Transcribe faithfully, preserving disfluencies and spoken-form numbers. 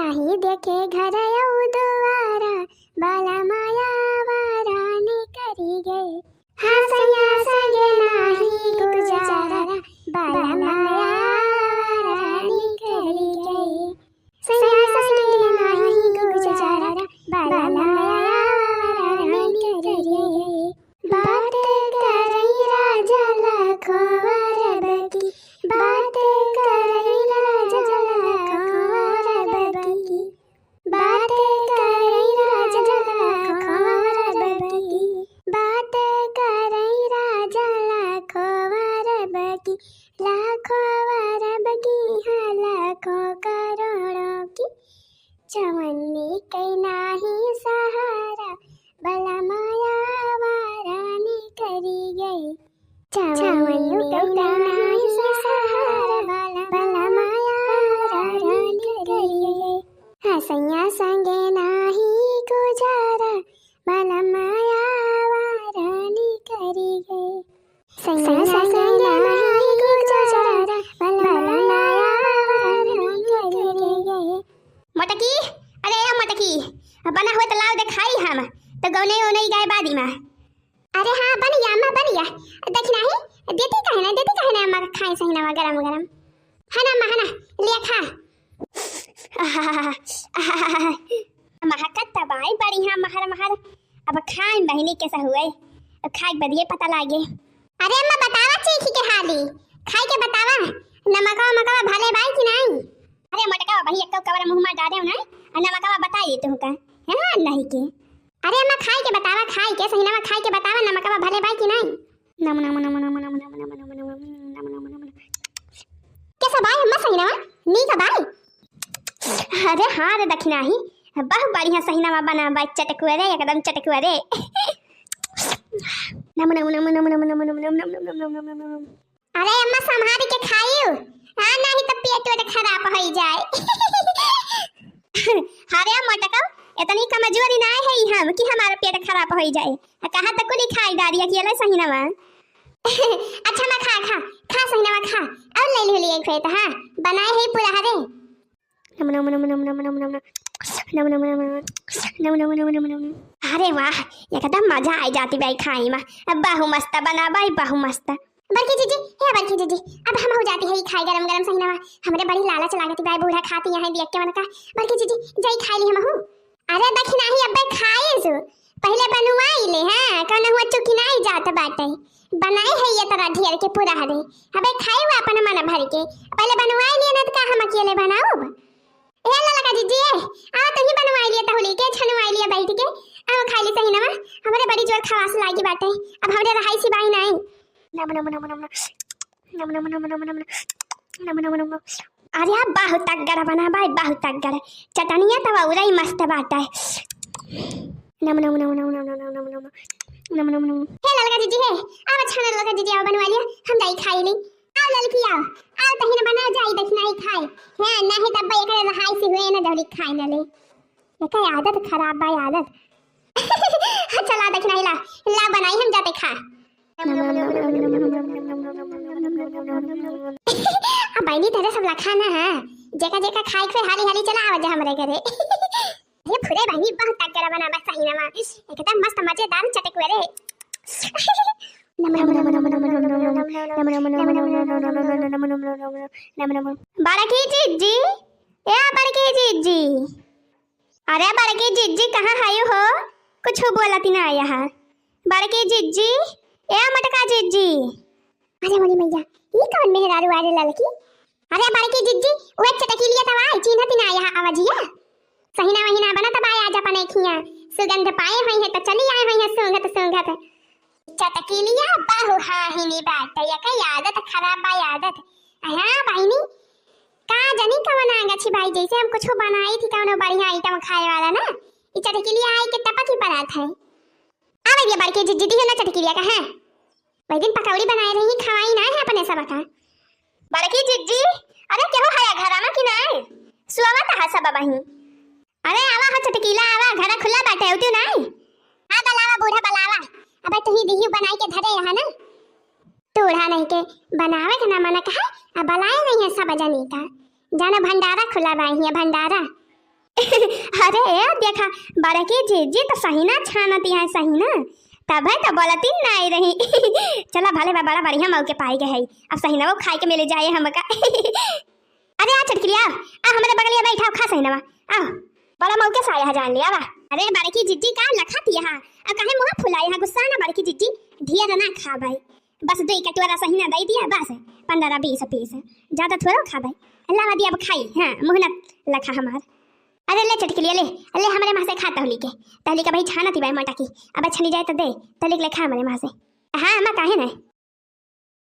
नाही देखे घर अउ दुआरा, बलमा आवारा निकरी गए। हाँ सैया संगे नाही गुजारा, बलमा आवारा निकरी गए। सैया संगे नाही गुजारा, बलमा आवारा निकरी गए। बात करई राजा लाखों अरब की, बात करई राजा लाखों अरब की, बात करई राजा लाखों अरब की, बात करई राजा लाखों अरब की, लाखों अरब की, हाँ लाखों करोड़ों की। चवन्नी के नाही सहारा, बलमा आवारा निकरी गए। चवन्नी के नाही सहारा, बलमा आवारा निकरी गए। हाँ सैया संगे नाही गुजारा, बलमा आवारा निकरी गए। सैया संगे नाही गुजारा, बलमा आवारा निकरी गए। मोटकी, अरे ए मोटकी, बना होत लाव दे खाई हम, त गौनई ओनई गाए बादी मा। अरे हाँ, बन गया अम्मा, बन गया। देखी नाही, देती काहे ना, देती काहे ना अम्मा का खाए सहिनवा गरम गरम। है ना अम्मा, है ना, लिया खा। महकत त बाई बढ़िया महर महर। अब खाए बहिनी कैसा हुए, अब खाए के बदिये पता लागे। अरे अम्मा बतावा चीखी के हाली, खाए के बतावा, नमकवा मकवा भले बाई कि नाही? अरे मोटका बहिनी, एक कवरा मुँह मा डारे नाही, आ नमकवा बताई तुमका, है ना, नाही के। अरे अम्मा खाए के बतावा, खाए के सहिनवा खाए के बतावा, नमकवा भले बाई कि नाही? नम नम नम नम नम नम नम नम नम नम नम नम नम नम। कैसा बाई अम्मा सहिनवा? नीक बाई? अरे हाँ रे दखिनाही, बहुत बढ़िया सहिनवा बना बाई, चटकुआ रे, एकदम चटकुआ रे। नम नम नम नम नम नम नम नम नम नम नम नम नम। अरे अम्मा संभाल के खाइयो, हाँ नाही त पेट वेट खराब होई जाए। अरे मोटका, इतनी कमजोरी नाही है हम कि हमारा पेट खराब होई जाए। आ कहा त कुली खाई डारी अकेले सहिनवा। अच्छा अम्मा खा, खा, खा सहिनवा खा। और ले लियो एक फेट, हाँ, बनाए है पूरा हरे। नम नम नम नम नम नम नम नम। नम नम नम नम नम नम नम। अरे वाह, एकदम मजा आई जाती बाई खाई मा। बहु मस्त बना बाई, बहु मस्त। बड़की जीजी, हे बड़की जीजी, अब हमहू जाती है खाई गरम गरम सहिनवा। हमरे बड़ी लालच लागती बाई, बूढ़ा खाती यहाँ देख के मन का। बड़की जीजी, जाई खाई ली हमहू। अरे दखिनाही अब्बे खाए सु, पहिले बनवाई ले, हाँ, कौनो हुआ चुकी नाही जात बाटे। बनाए है ये तरह ढेर के पूरा हरे। अबे खाए हुआ अपन मन भर के, पहिले बनवाई ले, न त का हम अकेले बनाउब? ए ललका जीजी, ए, आ तही बनवाई ले, तहुली के छनवाई ले बैठ के, आओ खाई ले सहिनवा, हमरे बड़ी जोर खवास लागी बाटे, अब हमरे रहाई सिवाई नाही। नम नम नम नम नम। नम नम नम नम नम। नम नम नम नम। अरे, बहुत तगड़ा बना बाई, बहुत तगड़ा। चटनिया त औरई मस्त बाटे। नम नम नम नम। नम नम नम। हे ललका जीजी, हे, आवा छाना ललका जीजी, आवा बनवा लिया, हम जाई खाई ली। आओ ललकी, आओ, आओ तहिन बना जाई, दखिनाही खाए। हाँ, नाही तब एकरे रहाई से हुए ना, दौड़ी खाए ना ले। एकर आदत खराब बा, आदत। चला दखिनाही ला, ला बनाई हम जाते खा। अब बहिनी तेरे सब लखा ना है, जेका जेका खाए खुए हाली हाली चला आवा जा हमरे घरे। ये फुरे बहिनी बहुत तगड़ा बना बा सहिनवा, एकदम मस्त मजेदार चटकुआ रे। नम नम नम नम। बड़की जीजी, ए बड़की जीजी। अरे बड़की जिज्जी, कहाँ हयू हो? कुछ बोलत ना यहाँ। बड़की जिज्जी, ए मोटका जिज्जी। अरे मोरी मैया, ई कौन मेहरारू आ रे ललकी? अरे बड़की जिज्जी, उहे चटकीलिया तब आई, चिन्हत ना यहाँ आवाजिया। सहिना वहिना बनत बा आज अपने खिया, सुगंध पाए हुई है त चली आए हुई है सूंघत सूंघत। चटकीलिया बहु हाहिनी बाटे, एके आदत खराब बा आदत। हाँ बहिनी, का जानी कवन आंगा छिपाई, जैसे हम कुछ बनाई थी कौनो बढ़िया आइटम खाए वाला ना, ई चटकीलिया आई के टपक ही पड़त है। आ भैया बड़की जिज्जी दिहे ना चटकीलिया का है, वही दिन पकौड़ी बनाए रही, खवाई ना है अपने सब का। बड़की जिज्जी, अरे केहू है घरा में कि नहीं? सुआवत है सब वहीं। अरे आवा हो चटकीला, आवा, घरा खुला बाटे, उठू नाही। हाँ, बलावा बूढ़ा, बलावा। अबे तुही दिही बनाई के धरे यहाँ ना। तूढ़ा नहीं के बनावे के ना मना कहा, अब बलाए नहीं है सब जनी का। जानो भंडारा खुला बा हियाँ, भंडारा। अरे ए देखा, बड़की जिज्जी तो सहिना छानत है, सहिना, तबै तो बोलती नाहीं रही। चला भले बा, बड़ा बढ़िया मौके पाई गए है, अब सहिना वो खाए के मिले जाए हमका। अरे आ चटकिलिया, आ हमरे बगलिया बैठा, खा सहिनवा, आ। बड़ा मौके से आया है जान लिया बा। अरे बड़की जिज्जी का लखत यहाँ, आ काहे मुँह फुलाए है, गुस्सा ना बड़की जिज्जी, ढेर ना खाबै, बस दुई कटोरा सहिना दे दिया बस, पन्द्रह बीस पीस, ज्यादा थोड़ा खाबै। अल्लाह वादी अब खाई, हाँ मुँह ना लखा हमार। अरे ले चटकिलिया ले, ले हमरे माँ से खा तहली के, तहली के भाई छानत ही भाई मोटा की, अब छनी जाए तो दे, तहली के ले खा हमरे माँ से। हाँ अम्मा काहे ना,